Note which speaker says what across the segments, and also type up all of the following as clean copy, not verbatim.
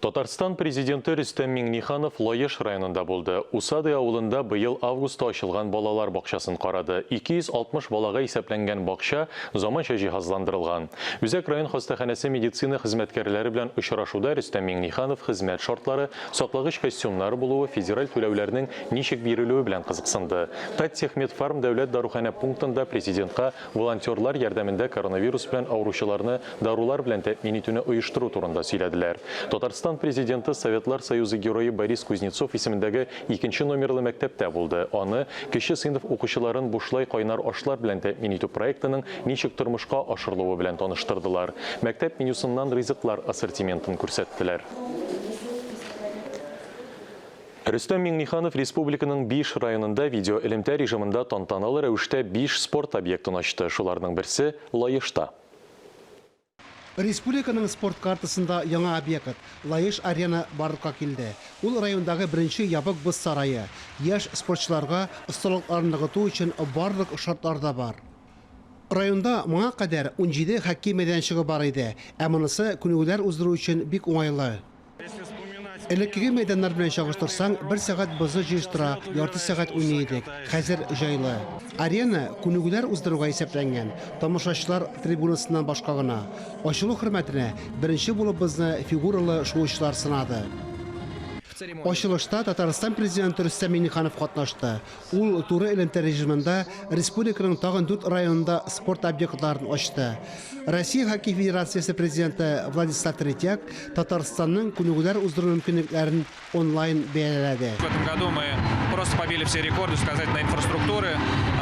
Speaker 1: Татарстан Президенты Рөстәм Миңнеханов Лаеш районында булды. Усады авылында быел августта ачылган балалар бакчасын карады. 260 балага исәпләнгән бакча заманча җиһазландырылган. Үзәк район хастаханәсе медицина хезмәткәрләре белән очрашуда Рөстәм Миңнеханов хезмәт шартлары, саклагыч костюмнар булуы, федераль түләүләрнең ничек бирелүе белән кызыксынды. Таттехмедфарм дәүләт даруханә пунктында Президентка волонтерлар ярдәмендә коронавирус белән авыручыларны дарулар белән тәэмин итүне оештыру турында сөйләделәр. Татарстан Президенты Советлар Союзы Герое Борис Кузнецов исемендәге икенче номерлы мәктәптә булды. Аны кече сыйныф укучыларын бушлай кайнар ашлар белән тәэмин итү проектының ничек тормышка ашырылуы белән таныштырдылар. Мәктәп менюсыннан ризыклар ассортиментын күрсәттеләр. Рөстәм Миңнеханов республиканың биш районында видеоэлемтә режимында тантаналы рәвештә биш спорт объектын ачты. Шуларның берсе, Лаешта.
Speaker 2: Республиканың спорт картасында яңа объект, Лаеш-Арена барлыкка килде. Ул райондагы беренче ябык боз сарае. Яшь спортчыларга осталыкларын ныгыту өчен барлык шартлар да бар. Районда моңа кадәр 17 хоккей мәйданчыгы бар иде, ә монысы күнегүләр уздыру өчен бик уңайлы. Элеккеге мәйданнар белән чагыштырсаң, бер сәгать бозны җыештыра, ярты сәгать уйный идек. Хәзер җайлы. Арена күнегүләр уздыруга исәпләнгән, тамашачылар трибунасыннан башка гына. Ачылу хөрмәтенә беренче булып бозны фигуралы шуучылар сынады. Ачылышта Татарстан Президенты Рөстәм Миңнеханов катнашты. Ул туры элемтә режимында республиканың тагын дүрт районында спорт объектларын ачты. Россия Хоккей федерациясе президенты Владислав Третьяк Татарстанның күнегүләр уздыру мөмкинлекләрен онлайн бәяләде.
Speaker 3: В этом году мы просто побили все рекорды касательно инфраструктуры.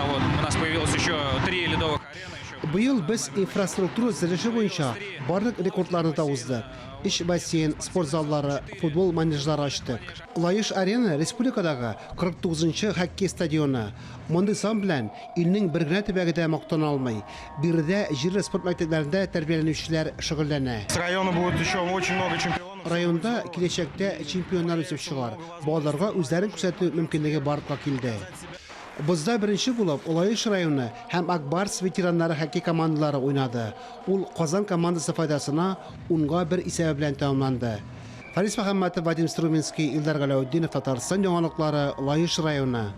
Speaker 3: Вот, у нас появилось еще три ледовых арены.
Speaker 2: Быел без инфраструктура төзелеше буенча барлык рекордларны да уздык. Өч бассейн, спорт заллары, футбол манежлары ачтык. Лаеш-Арена республикадагы 49 нчы хоккей стадионы. Мондый сан белән илнең бер генә төбәге дә мактана алмый. Биредә җирле спорт мәктәпләрендә тәрбияләнүчеләр шөгыльләнә.
Speaker 4: С района будет еще очень много чемпионов.
Speaker 2: Районда киләчәктә чемпионнар үсеп чыгар, балаларга үзләрен күрсәтү мөмкинлеге барлыкка килде. Бозда беренче булып Лаеш районы һәм Ак Барс ветераннары хоккей командалары уйнады. Ул Казан командасы файдасына унга бер исәбе белән тәмамланды. Фарис Мөхәммәтов, Вадим Струменский, Илдар Галәүтдинов, Татарстан яңалыклары, Лаеш районы.